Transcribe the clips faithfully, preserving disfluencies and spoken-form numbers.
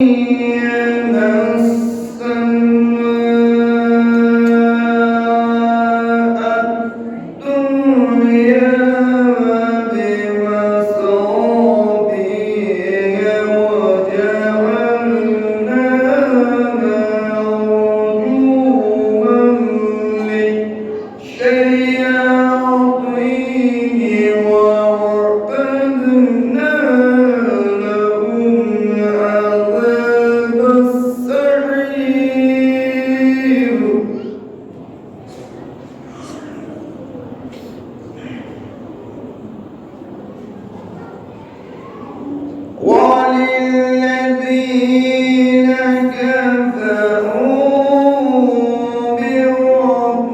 زينا السماء الدنيا بمصابيح وجعلناها رجوما للشياطين وأعتدنا لهم عذاب السعير. وللذين كفروا بربهم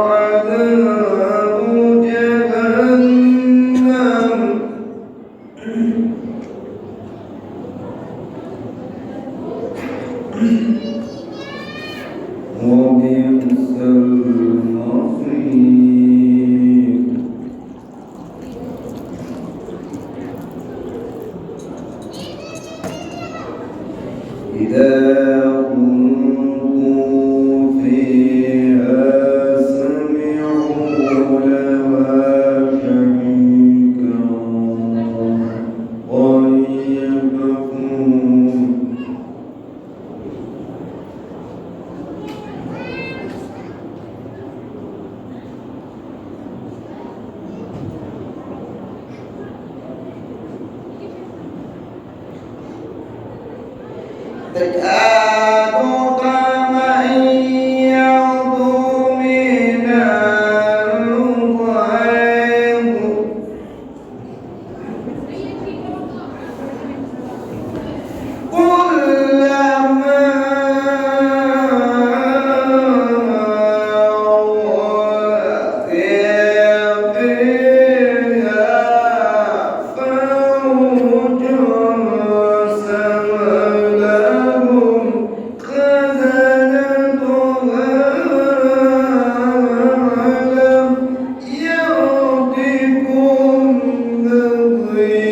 عذاب جهنم وبئس المصير. إذا ألقوا فيها سمعوا لها شهيقا وهي تفور. تكاد تميز من الغيظ. كلما ألقي فيها فوج سألهم خزنتها ألم يأتكم نذير.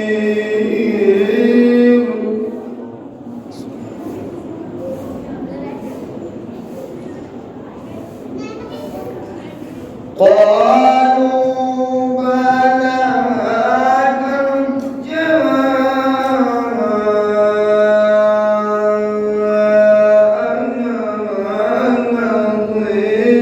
قالوا بلى قد جاءنا نذير.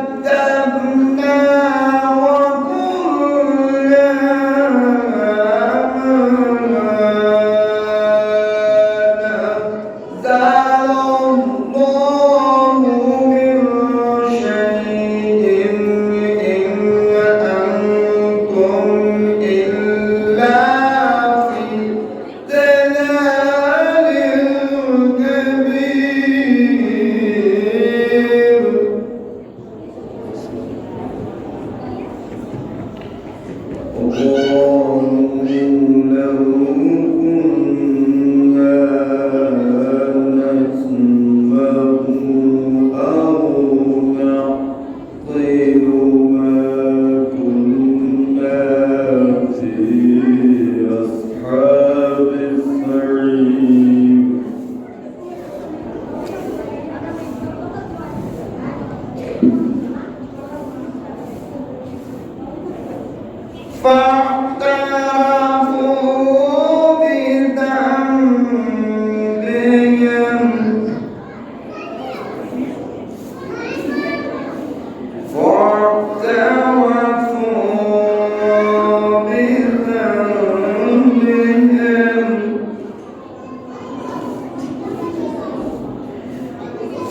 فكذبنا وقلنا ما نزل الله من شيء إن أنتم إلا في ضلال كبير. وقالوا لو كنا نسمع أو نعقل ما كنا في أصحاب السعير. فاعترفوا بذنبهم. فاعترفوا بذنبهم.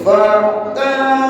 فاعترفوا